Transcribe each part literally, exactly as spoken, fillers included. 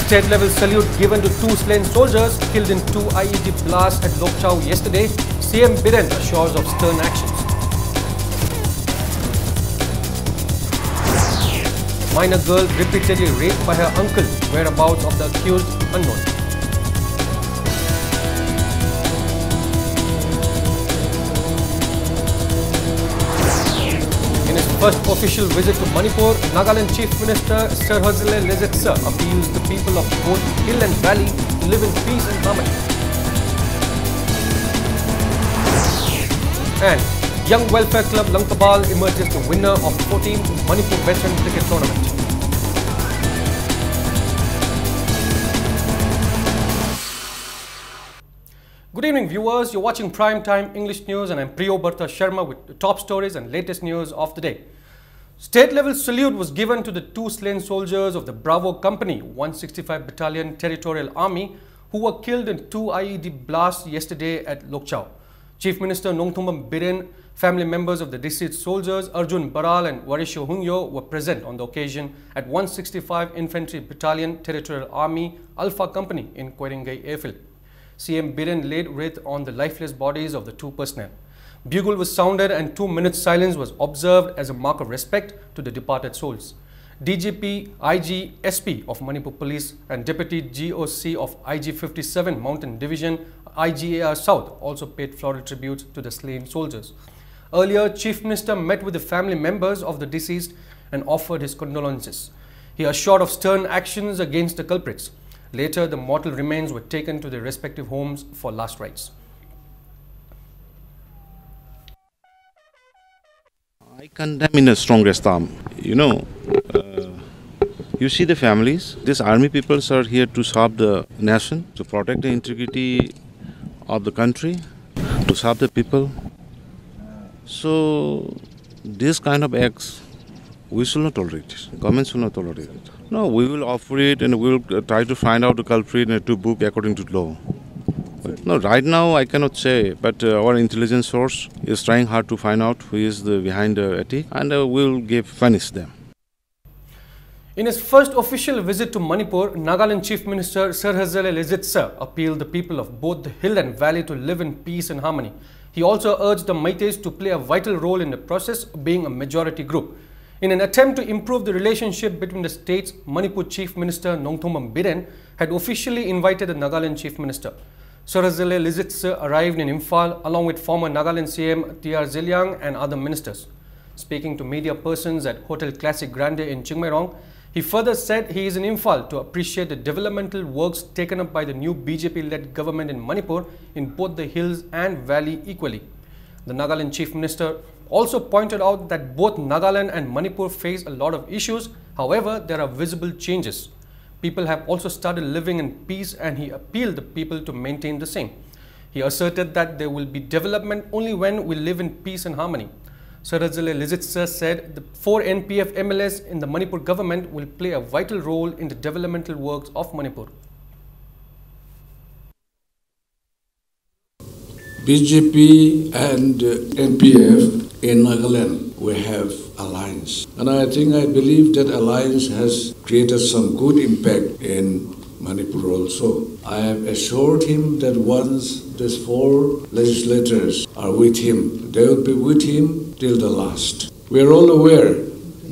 State-level salute given to two slain soldiers killed in two I E D blasts at Lokchao yesterday. C M Biren assures of stern actions. Minor girl repeatedly raped by her uncle. Whereabouts of the accused unknown. In his first official visit to Manipur, Nagaland Chief Minister Sir Hojale Lezetse appeals the people of both hill and valley to live in peace and harmony. And Young Welfare Club Langtabal emerges the winner of fourteenth Manipur Veteran Cricket Tournament. Good evening, viewers. You're watching Prime Time English News, and I'm Priyo Barta Sharma with the top stories and latest news of the day. State-level salute was given to the two slain soldiers of the Bravo Company, one sixty-five Battalion Territorial Army, who were killed in two I E D blasts yesterday at Lokchao. Chief Minister Nongthombam Biren, family members of the deceased soldiers Arjun Baral and Warisho Hungyo were present on the occasion at one sixty-five Infantry Battalion Territorial Army Alpha Company in Koirengei Airfield. C M Biren laid wreath on the lifeless bodies of the two personnel. Bugle was sounded and two minutes silence was observed as a mark of respect to the departed souls. D G P, I G, S P of Manipur Police and Deputy G O C of I G fifty-seven Mountain Division, I G A R South, also paid floral tributes to the slain soldiers. Earlier, Chief Minister met with the family members of the deceased and offered his condolences. He assured of stern actions against the culprits. Later, the mortal remains were taken to their respective homes for last rites. I condemn in a strongest term. You know, uh, you see the families. These army peoples are here to serve the nation, to protect the integrity of the country, to serve the people. So, this kind of acts, we should not tolerate it. Government should not tolerate it. No, we will offer it and we will uh, try to find out the culprit and to book according to law. No, right now I cannot say, but uh, our intelligence source is trying hard to find out who is the behind the attack, and uh, we'll give punish them. In his first official visit to Manipur, Nagaland Chief Minister Sir Sirajyele Lizitsa appealed the people of both the hill and valley to live in peace and harmony. He also urged the Meiteis to play a vital role in the process, being a majority group. In an attempt to improve the relationship between the states, Manipur Chief Minister Nongthombam Biren had officially invited the Nagaland Chief Minister. Sir Sirajyele Lizitsa arrived in Imphal along with former Nagaland C M T R Zeliang and other ministers. Speaking to media persons at Hotel Classic Grande in Chingmeirong, he further said he is in Imphal to appreciate the developmental works taken up by the new B J P-led government in Manipur in both the hills and valley equally. The Nagaland Chief Minister also pointed out that both Nagaland and Manipur face a lot of issues. However, there are visible changes. People have also started living in peace, and he appealed the people to maintain the same. He asserted that there will be development only when we live in peace and harmony. Sir Sirajyele Lizitsa said the four N P F M L As in the Manipur government will play a vital role in the developmental works of Manipur. B J P and uh, N P F in Nagaland, we have alliance. And I think, I believe that alliance has created some good impact in Manipur also. I have assured him that once these four legislators are with him, they will be with him till the last. We are all aware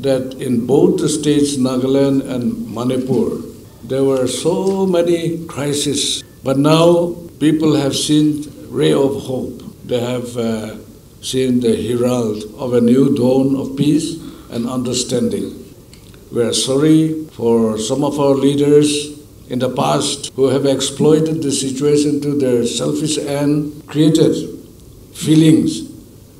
that in both the states, Nagaland and Manipur, there were so many crises, but now people have seen ray of hope. They have uh, seen the herald of a new dawn of peace and understanding. We are sorry for some of our leaders in the past who have exploited the situation to their selfish end, created feelings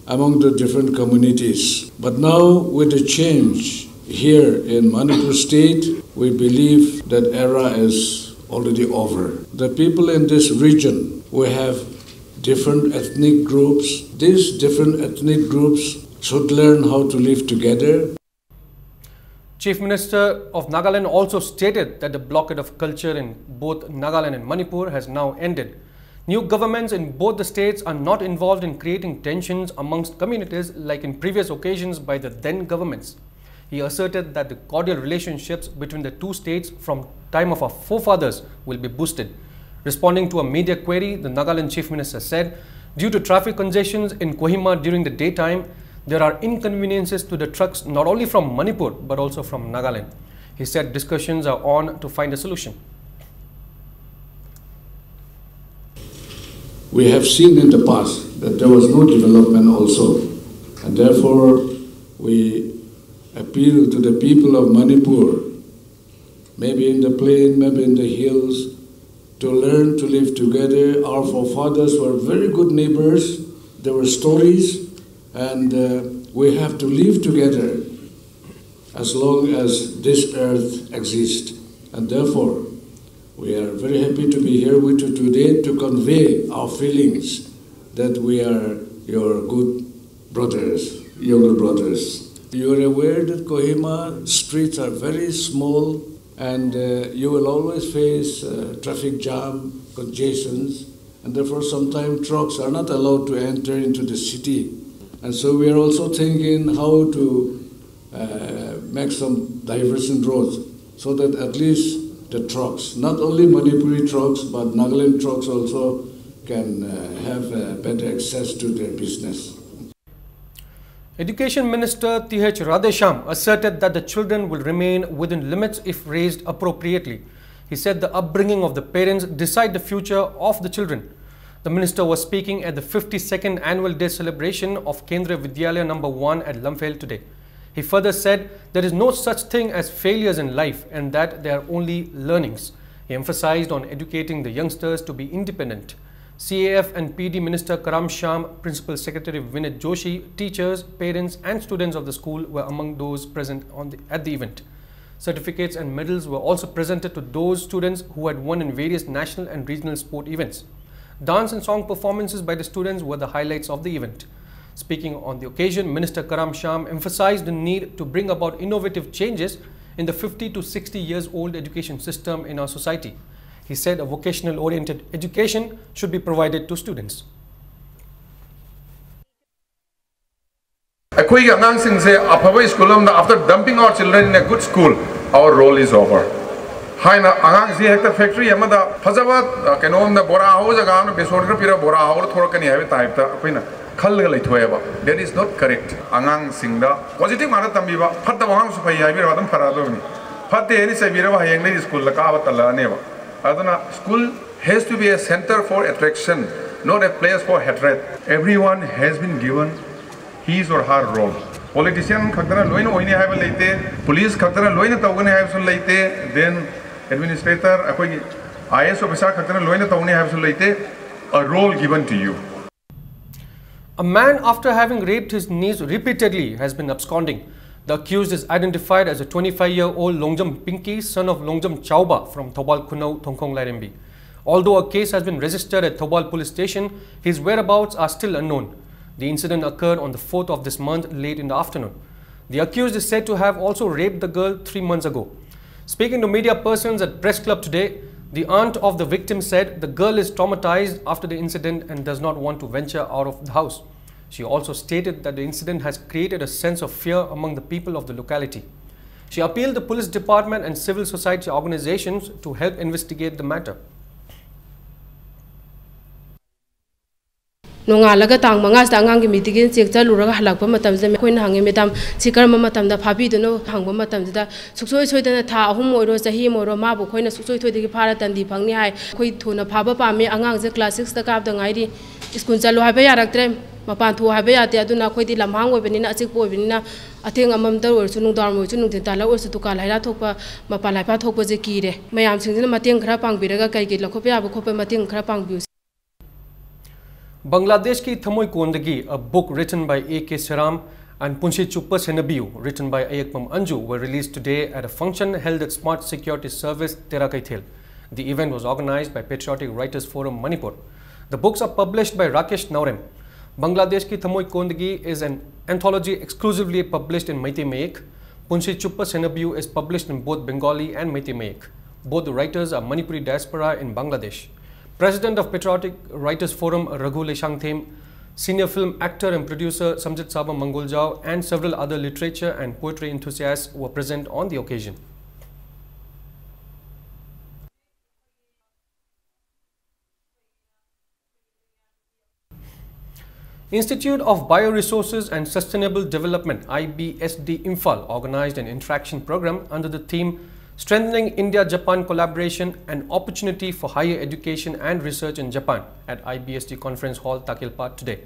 among the different communities. But now, with the change here in Manipur State, we believe that era is already over. The people in this region, we have different ethnic groups. These different ethnic groups should learn how to live together. Chief Minister of Nagaland also stated that the blockade of culture in both Nagaland and Manipur has now ended. New governments in both the states are not involved in creating tensions amongst communities like in previous occasions by the then governments. He asserted that the cordial relationships between the two states from time of our forefathers will be boosted. Responding to a media query, the Nagaland Chief Minister said, due to traffic congestions in Kohima during the daytime, there are inconveniences to the trucks not only from Manipur but also from Nagaland. He said discussions are on to find a solution. We have seen in the past that there was no development also, and therefore we appeal to the people of Manipur, maybe in the plain, maybe in the hills, to learn to live together. Our forefathers were very good neighbors. There were stories, and uh, we have to live together as long as this earth exists. And therefore, we are very happy to be here with you today to convey our feelings that we are your good brothers, younger brothers. You are aware that Kohima streets are very small and uh, you will always face uh, traffic jam, congestions, and therefore sometimes trucks are not allowed to enter into the city. And so we are also thinking how to uh, make some diversion roads so that at least the trucks, not only Manipuri trucks, but Nagaland trucks also can uh, have uh, better access to their business. Education Minister Th Radheshyam asserted that the children will remain within limits if raised appropriately. He said the upbringing of the parents decide the future of the children. The minister was speaking at the fifty-second annual day celebration of Kendriya Vidyalaya number one at Lamphel today. He further said there is no such thing as failures in life and that they are only learnings. He emphasized on educating the youngsters to be independent. C A F and P D Minister Karam Shyam, Principal Secretary Vinit Joshi, teachers, parents, and students of the school were among those present on the, at the event. Certificates and medals were also presented to those students who had won in various national and regional sport events. Dance and song performances by the students were the highlights of the event. Speaking on the occasion, Minister Karam Shyam emphasized the need to bring about innovative changes in the fifty to sixty years old education system in our society. He said a vocational oriented education should be provided to students. ꯑꯩꯈꯣꯏꯒꯤ ꯑꯉꯥꯡꯁꯤꯡꯁꯦ ꯑꯐꯕ school ꯑꯃꯗ, after dumping our children in a good school, our role is over. ꯍꯥꯏꯅ ꯑꯉꯥꯡꯁꯤ ꯍꯦꯛꯇ factory ꯑꯃꯗ ꯐꯖꯕ, ꯑ, ꯀꯩꯅꯣ ꯑꯃꯗ, ꯕꯣꯔꯥ ꯍꯧꯕ ꯖꯒꯥ ꯑꯃꯗ ꯕꯦꯁꯣꯟ ꯈꯔ ꯄꯤꯔꯒ ꯕꯣꯔꯥ ꯍꯧꯔ ꯊꯣꯔꯛꯀꯅꯤ ꯍꯥꯏꯕ ꯇꯥꯏꯞꯇ ꯑꯩꯈꯣꯏꯅ ꯈꯜꯂꯒ ꯂꯩꯊꯣꯛꯑꯦꯕ. That is not correct. ꯑꯉꯥꯡꯁꯤꯡꯗ ꯄꯣꯖꯤꯇꯤꯚ ꯉꯥꯛꯇ ꯇꯝꯕꯤꯕ, ꯐꯠꯇꯕ ꯑꯉꯥꯡꯁꯨ ꯐꯩ ꯍꯥꯏꯕꯤꯔꯒ ꯑꯗꯨꯝ ꯐꯔꯛꯑꯗꯕꯅꯤ. ꯐꯠꯇꯦ ꯍꯥꯏꯅ ꯆꯩꯕꯤꯔꯕ ꯍꯌꯦꯡꯗꯒꯤ ꯁ꯭ꯀꯨꯜꯗ ꯀꯥꯕ ꯇꯜꯂꯛꯑꯅꯦꯕ. ꯑꯗꯨꯅ school has to be a center for attraction, not a place for hatred. Everyone has been given his or her role. Politician ꯈꯛꯇꯅ ꯂꯣꯏꯅ ꯑꯣꯏꯅꯤ ꯍꯥꯏꯕ ꯂꯩꯇꯦ, ꯄꯨꯂꯤꯁ ꯈꯛꯇꯅ ꯂꯣꯏꯅ ꯇꯧꯒꯅꯤ ꯍꯥꯏꯕꯁꯨ ꯂꯩꯇꯦ, then administrator, ꯑꯩꯈꯣꯏꯒꯤ I A S officer ꯈꯛꯇꯅ ꯂꯣꯏꯅ ꯇꯧꯅꯤ ꯍꯥꯏꯕꯁꯨ ꯂꯩꯇꯦ. A role given to you. A man, after having raped his niece repeatedly, has been absconding. The accused is identified as a twenty-five-year-old Longjam Pinky, son of Longjam Chauba from Thoubal Khunau, Thongkhong Lairembi. Although a case has been registered at Thoubal Police Station, his whereabouts are still unknown. The incident occurred on the fourth of this month, late in the afternoon. The accused is said to have also raped the girl three months ago. Speaking to media persons at Press Club today, the aunt of the victim said the girl is traumatized after the incident and does not want to venture out of the house. She also stated that the incident has created a sense of fear among the people of the locality. She appealed the police department and civil society organizations to help investigate the matter. ꯅꯣꯡꯉꯥꯜꯂꯒ ꯇꯥꯡ ꯃꯉꯥꯁꯤꯗ ꯑꯉꯥꯡꯒꯤ medical check ꯆꯠꯂꯨꯔꯒ ꯍꯜꯂꯛꯄ ꯃꯇꯝꯁꯤꯗ ꯑꯩꯈꯣꯏꯅ ꯍꯪꯉꯦ, "madam, ꯁꯤ ꯀꯔꯝꯕ ꯃꯇꯝꯗ ꯐꯥꯕꯤꯗꯣꯏꯅꯣ?" ꯍꯪꯕ ꯃꯇꯝꯁꯤꯗ, "ꯁꯨꯡꯁꯣꯏ ꯁꯣꯏꯗꯅ ꯊꯥ ꯑꯍꯨꯝ ꯑꯣꯏꯔꯣ, ꯆꯍꯤ ꯑꯃ ꯑꯣꯏꯔꯣ, ꯃꯥꯕꯨ ꯑꯩꯈꯣꯏꯅ ꯁꯨꯡꯁꯣꯏ ꯁꯣꯏꯗꯒꯤ ꯐꯥꯔ ꯇꯟꯗꯤ ꯐꯪꯅꯤ" ꯍꯥꯏ꯫ ꯑꯩꯈꯣꯏ ꯊꯨꯅ ꯐꯥꯕ ꯄꯥꯝꯃꯤ꯫ ꯑꯉꯥꯡꯁꯦ ꯀ꯭ꯂꯥꯁ ꯁꯤꯛꯁꯇ ꯀꯥꯕꯗ ꯉꯥꯏꯔꯤ꯫ ꯁ꯭ꯀꯨꯜ ꯆꯠꯂꯣ ꯍꯥꯏꯕ ꯌꯥꯔꯛꯇ꯭ꯔꯦ, ꯃꯄꯥꯟ ꯊꯣꯛꯑꯣ ꯍꯥꯏꯕ ꯌꯥꯗꯦ꯫ ꯑꯗꯨꯅ ꯑꯩꯈꯣꯏꯗꯤ ꯂꯝꯍꯥꯡ ꯑꯣꯏꯕꯅꯤꯅ, ꯑꯆꯤꯛꯄ ꯑꯣꯏꯕꯅꯤꯅ, ꯑꯊꯦꯡ ꯑꯃꯝꯗ ꯑꯣꯏꯔꯁꯨ, ꯅꯨꯡꯗꯥꯡ ꯑꯣꯏꯔꯁꯨ, ꯅꯨꯡꯊꯤꯟ ꯇꯥꯜꯂꯛ ꯑꯣꯏꯔꯁꯨ, ꯗꯨꯀꯥꯟ ꯂꯥꯏꯔꯥ ꯊꯣꯛꯄ, ꯃꯄꯥꯟ ꯂꯥꯏꯐꯥ ꯊꯣꯛꯄꯁꯦ ꯀꯤꯔꯦ꯫ ꯃꯌꯥꯝꯁꯤꯡꯁꯤꯅ ꯃꯇꯦꯡ ꯈꯔ ꯄꯥꯡꯕꯤꯔꯒ, ꯀꯩ ꯀꯩ ꯂꯧꯈꯠꯄ ꯌꯥꯕ ꯈꯣꯠꯄ ꯃꯇꯦꯡ ꯈꯔ ꯄꯥꯡꯕꯤꯌꯨ꯫ Bangladeshꯀꯤ ꯊꯃꯣꯏꯀꯣꯟꯗꯒꯤ, a book written by A K Seram and Punsi Chuppa Senabiu, written by Ayakpam Anju, were released today at a function held at Smart Security Service, Tera Keithel. The event was organized by Patriotic Writers Forum Manipur. The books are published by Rakesh Naorem. Bangladeshki Thamoi Kondagi is an anthology exclusively published in Meitei Mayek. Punsi Chuppa Senabiu is published in both Bengali and Meitei Mayek. Both the writers are Manipuri diaspora in Bangladesh. President of Patriotic Writers Forum Raghu Leishangthem Senior film actor and producer Samjitsaba Mangoljao and several other literature and poetry enthusiasts were present on the occasion. Institute of Bioresources and Sustainable Development, I B S D Imphal, organized an interaction program under the theme Strengthening India-Japan Collaboration: An Opportunity for Higher Education and Research in Japan at I B S D Conference Hall, Takelpa today.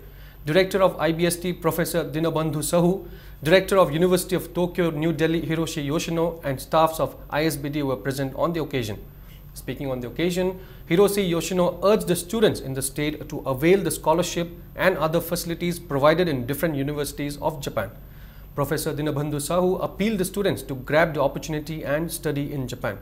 Director of I B S D, Professor Dinabandhu Sahu, Director of University of Tokyo, New Delhi, Hiroshi Yoshino, and staffs of I S B D were present on the occasion. Speaking on the occasion, Hiroshi Yoshino urged the students in the state to avail the scholarship and other facilities provided in different universities of Japan. Professor Dinabandhu Sahu appealed the students to grab the opportunity and study in Japan.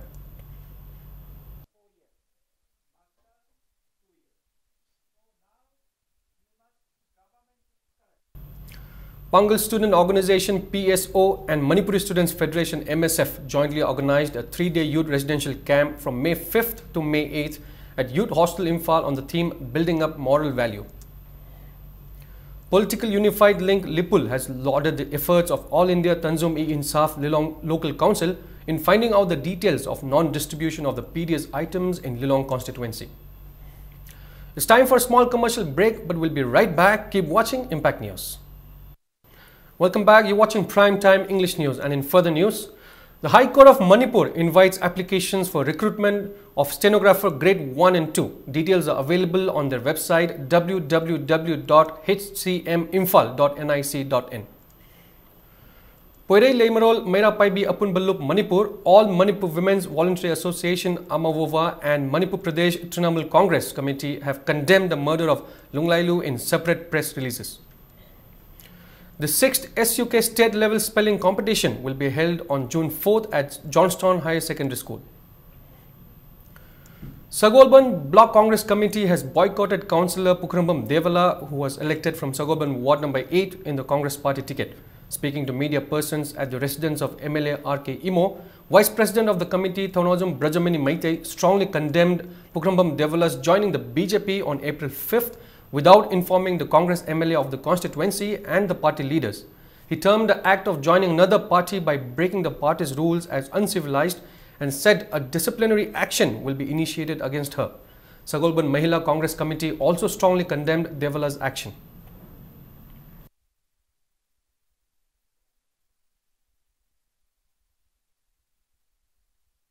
Pangal Student Organization, P S O, and Manipuri Students Federation, M S F, jointly organized a three-day youth residential camp from May fifth to May eighth at Youth Hostel Imphal on the theme Building Up Moral Value. Political Unified Link, LIPUL, has lauded the efforts of All India Tanzim-e-Insaf Lilong Local Council in finding out the details of non-distribution of the P D S items in Lilong constituency. It's time for a small commercial break, but we'll be right back. Keep watching Impact News. Welcome back. You're watching Prime Time English News, and in further news, the High Court of Manipur invites applications for recruitment of stenographer grade one and two. Details are available on their website, w w w dot h c m imphal dot n i c dot in. Poirei Leimarol Meira Paibi Apunba Lup Manipur, All Manipur Women's Voluntary Association, AMAWOWA, and Manipur Pradesh Trinamool Congress Committee have condemned the murder of Lunglailu in separate press releases. The sixth S U K state level spelling competition will be held on June fourth at Johnstown Higher Secondary School. Sagolband Block Congress Committee has boycotted Councillor Pukhrambam Devala, who was elected from Sagolband Ward number eight in the Congress party ticket. Speaking to media persons at the residence of M L A R K Imo, Vice President of the committee, Thonojam Brajamani Meitei, strongly condemned Pukhrambam Devala's joining the B J P on April fifth without informing the Congress M L A of the constituency and the party leaders. He termed the act of joining another party by breaking the party's rules as uncivilized and said a disciplinary action will be initiated against her. Sagolband Mahila Congress Committee also strongly condemned Devala's action.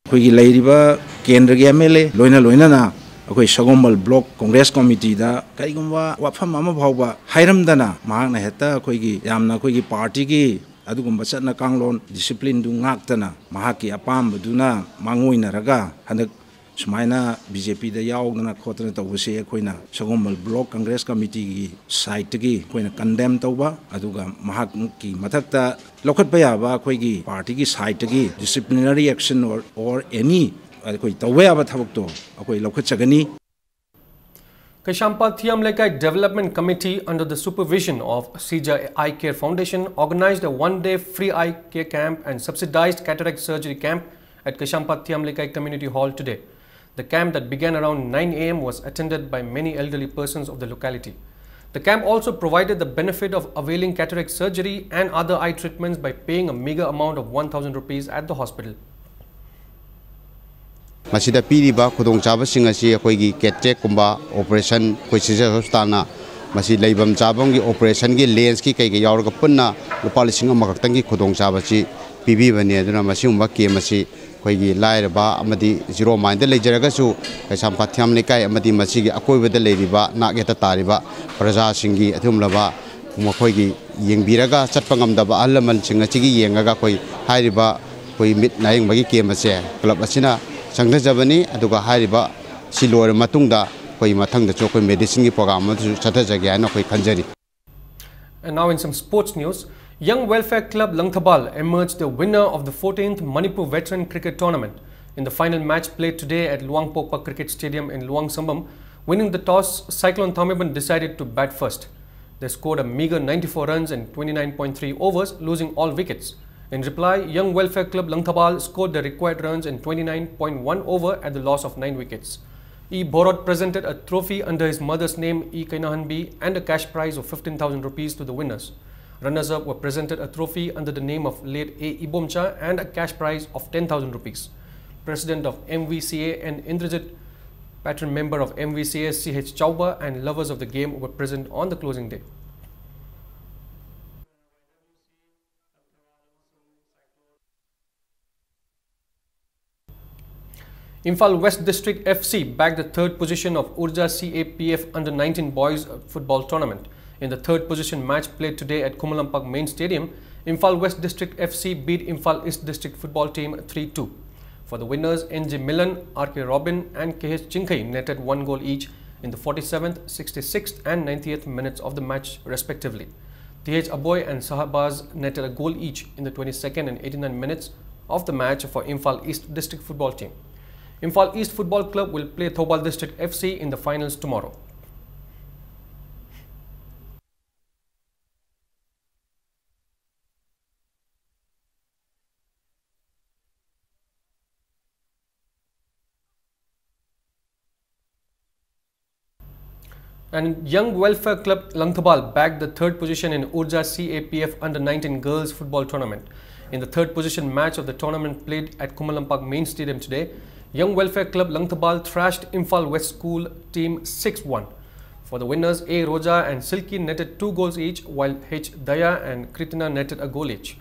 ꯑꯩꯈꯣꯏꯒꯤ ꯂꯩꯔꯤꯕ ꯀꯦꯟꯗ꯭ꯔꯒꯤ M L A ꯂꯣꯏꯅ ꯂꯣꯏꯅꯅ ꯑꯩꯈꯣꯏ ꯁꯒꯣꯜꯕꯟ block Congress ꯀꯣꯃꯤꯇꯤꯗ ꯀꯔꯤꯒꯨꯝꯕ ꯋꯥꯐꯝ ꯑꯃ ꯐꯥꯎꯕ ꯍꯥꯏꯔꯝꯗꯅ, ꯃꯍꯥꯛꯅ ꯍꯦꯛꯇ ꯑꯩꯈꯣꯏꯒꯤ ꯌꯥꯝꯅ ꯑꯩꯈꯣꯏꯒꯤ ꯄꯥꯔꯇꯤꯒꯤ ꯑꯗꯨꯒꯨꯝꯕ ꯆꯠꯅ ꯀꯥꯡꯂꯣꯟ ꯗꯤꯁꯤꯄ꯭ꯂꯤꯟꯗꯨ ꯉꯥꯛꯇꯅ ꯃꯍꯥꯛꯀꯤ ꯑꯄꯥꯝꯕꯗꯨꯅ ꯃꯥꯡꯑꯣꯏꯅꯔꯒ ꯍꯟꯗꯛ ꯁꯨꯃꯥꯏꯅ ꯕꯤ ꯖꯦ ꯄꯤꯗ ꯌꯥꯎꯗꯅ ꯈꯣꯠꯇꯅ ꯇꯧꯕꯁꯦ ꯑꯩꯈꯣꯏꯅ ꯁꯒꯣꯜꯕꯟ ꯕ꯭ꯂꯣꯛ ꯀꯪꯒ꯭ꯔꯦꯁ ꯀꯃꯤꯇꯤꯒꯤ ꯁꯥꯏꯠꯇꯒꯤ ꯑꯩꯈꯣꯏꯅ ꯀꯟꯗꯦꯝ ꯇꯧꯕ, ꯑꯗꯨꯒ ꯃꯍꯥꯛꯀꯤ ꯃꯊꯛꯇ ꯂꯧꯈꯠꯄ ꯌꯥꯕ ꯑꯩꯈꯣꯏꯒꯤ ꯄꯥꯔꯇꯤꯒꯤ ꯁꯥꯏꯠꯇꯒꯤ ꯗꯤꯁꯤꯄ꯭ꯂꯤꯅꯔꯤ ꯑꯦꯛꯁꯟ ꯑꯣꯔ ꯑꯦꯅꯤ ꯑꯩꯈꯣꯏ ꯇꯧꯕ ꯌꯥꯕ ꯊꯕꯛꯇꯣ ꯑꯩꯈꯣꯏ ꯂꯧꯈꯠꯆꯒꯅꯤ꯫ Kaishampad Thiamlekai Development Committee, under the supervision of Sija Eye Care Foundation, organized a one-day free eye care camp and subsidized cataract surgery camp at Kaishampad Thiamlekai Community Hall today. The camp that began around nine a m was attended by many elderly persons of the locality. The camp also provided the benefit of availing cataract surgery and other eye treatments by paying a meager amount of one thousand rupees at the hospital. ꯃꯁꯤꯗ ꯄꯤꯔꯤꯕ ꯈꯨꯗꯣꯡꯆꯥꯕꯁꯤꯡ ꯑꯁꯤ ꯑꯩꯈꯣꯏꯒꯤ ꯀꯦꯇꯔꯦꯛꯀꯨꯝꯕ operation ꯑꯩꯈꯣꯏ Caesar ꯍꯣꯁꯄꯤꯇꯥꯜꯅ ꯃꯁꯤ ꯂꯩꯐꯝ ꯆꯥꯐꯝꯒꯤ ꯑꯣꯄꯔꯦꯁꯟꯒꯤ ꯂꯦꯟꯁꯀꯤ ꯀꯩꯀꯩ ꯌꯥꯎꯔꯒ ꯄꯨꯟꯅ ꯂꯨꯄꯥ ꯂꯤꯁꯤꯡ ꯑꯃꯈꯛꯇꯪꯒꯤ ꯈꯨꯗꯣꯡꯆꯥꯕꯁꯤ ꯄꯤꯕꯤꯕꯅꯤ꯫ ꯑꯗꯨꯅ ꯃꯁꯤꯒꯨꯝꯕ ꯀꯦꯝ ꯑꯁꯤ ꯑꯩꯈꯣꯏꯒꯤ ꯂꯥꯏꯔꯕ ꯑꯃꯗꯤ ꯖꯤꯔꯣ ꯃꯥꯏꯟꯗ ꯂꯩꯖꯔꯒꯁꯨ ꯀꯩꯁꯥꯝꯄꯥꯠ ꯊꯤꯌꯥꯝ ꯂꯩꯀꯥꯏ ꯑꯃꯗꯤ ꯃꯁꯤꯒꯤ ꯑꯀꯣꯏꯕꯗ ꯂꯩꯔꯤꯕ ꯅꯥꯛ ꯌꯦꯠꯇ ꯇꯥꯔꯤꯕ ꯄ꯭ꯔꯖꯥꯁꯤꯡꯒꯤ ꯑꯗꯨꯒꯨꯝꯂꯕ ꯃꯈꯣꯏꯒꯤ ꯌꯦꯡꯕꯤꯔꯒ ꯆꯠꯄ ꯉꯝꯗꯕ ꯑꯍꯜ ꯂꯃꯟꯁꯤꯡ ꯑꯁꯤꯒꯤ ꯌꯦꯡꯉꯒ ꯑꯩꯈꯣꯏ ꯍꯥꯏꯔꯤꯕ ꯑꯩꯈꯣꯏ ꯃꯤꯠ ꯂꯥꯌꯦꯡꯕꯒꯤ ꯀꯦꯝ ꯑꯁꯦ ꯀ꯭ꯂꯕ ꯑꯁꯤꯅ ꯆꯪꯊꯖꯕꯅꯤ꯫ ꯑꯗꯨꯒ ꯍꯥꯏꯔꯤꯕ ꯁꯤ ꯂꯣꯏꯔꯕ ꯃꯇꯨꯡꯗ ꯑꯩꯈꯣꯏ ꯃꯊꯪꯗꯁꯨ ꯑꯩꯈꯣꯏ ꯃꯦꯗꯤꯁꯤꯟꯒꯤ ꯄ꯭ꯔꯣꯒ꯭ꯔꯥꯝ ꯑꯃꯁꯨ ꯆꯠꯊꯖꯒꯦ ꯍꯥꯏꯅ ꯑꯩꯈꯣꯏ ꯈꯟꯖꯔꯤ꯫ And now in some sports news, Young Welfare Club Langthabal emerged the winner of the fourteenth Manipur Veteran Cricket Tournament. In the final match played today at Luangpokpa Cricket Stadium in Luang Sambam, winning the toss, Cyclone Thamibin decided to bat first. They scored a meager ninety-four runs in twenty-nine point three overs, losing all wickets. In reply, Young Welfare Club Langthabal scored the required runs in twenty-nine point one over at the loss of nine wickets. E Borot presented a trophy under his mother's name, E Kainahanbi, and a cash prize of fifteen thousand rupees to the winners. Runners-up were presented a trophy under the name of late A Ibomcha and a cash prize of ten thousand rupees. President of M V C A and Indrajit, patron member of M V C A, C H Chauba, and lovers of the game were present on the closing day. Imphal West District F C bagged the third position of Urja C A P F under nineteen boys football tournament. In the third position match played today at Khumulwng Park Main Stadium, Imphal West District F C beat Imphal East District football team three two. For the winners, N J Milan, R K Robin, and K H Chinkhai netted one goal each in the forty-seventh, sixty-sixth, and ninetieth minutes of the match, respectively. T H Aboy and Sahabaz netted a goal each in the twenty-second and eighty-nine minutes of the match for Imphal East District football team. Imphal East Football Club will play Thoubal District F C in the finals tomorrow. And Young Welfare Club Langthabal bagged the third position in Urja C A P F under nineteen girls football tournament. In the third position match of the tournament played at Khumulwng Park Main Stadium today, Young Welfare Club Langthabal thrashed Imphal West School team six one. For the winners, A Roja and Silky netted two goals each, while H Daya and Kritina netted a goal each.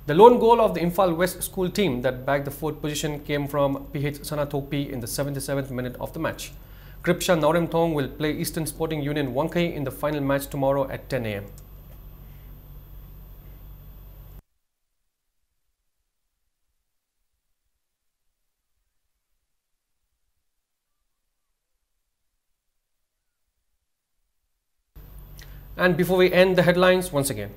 The lone goal of the Imphal West School team that bagged the fourth position came from P H Sanathokpi in the seventy-seventh minute of the match. Kripsha Naoremthong will play Eastern Sporting Union Wangkhei in the final match tomorrow at ten A M. And before we end the headlines, once again,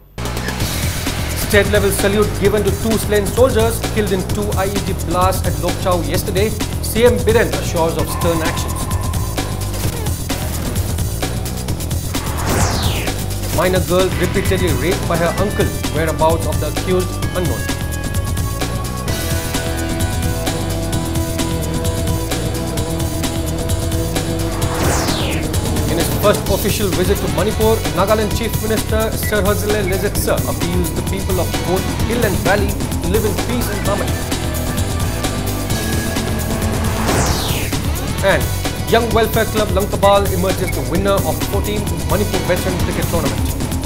state level salute given to two slain soldiers killed in two I E D blasts at Lokchao yesterday. C M Biren assures of stern actions. Minor girl repeatedly raped by her uncle. Whereabouts of the accused unknown. First official visit to Manipur, Nagaland Chief Minister Sir Hajile Lejetsö appeals the people of both hill and valley to live in peace and harmony. And Young Welfare Club Langtabal emerges the winner of fourteenth Manipur Veteran Cricket Tournament.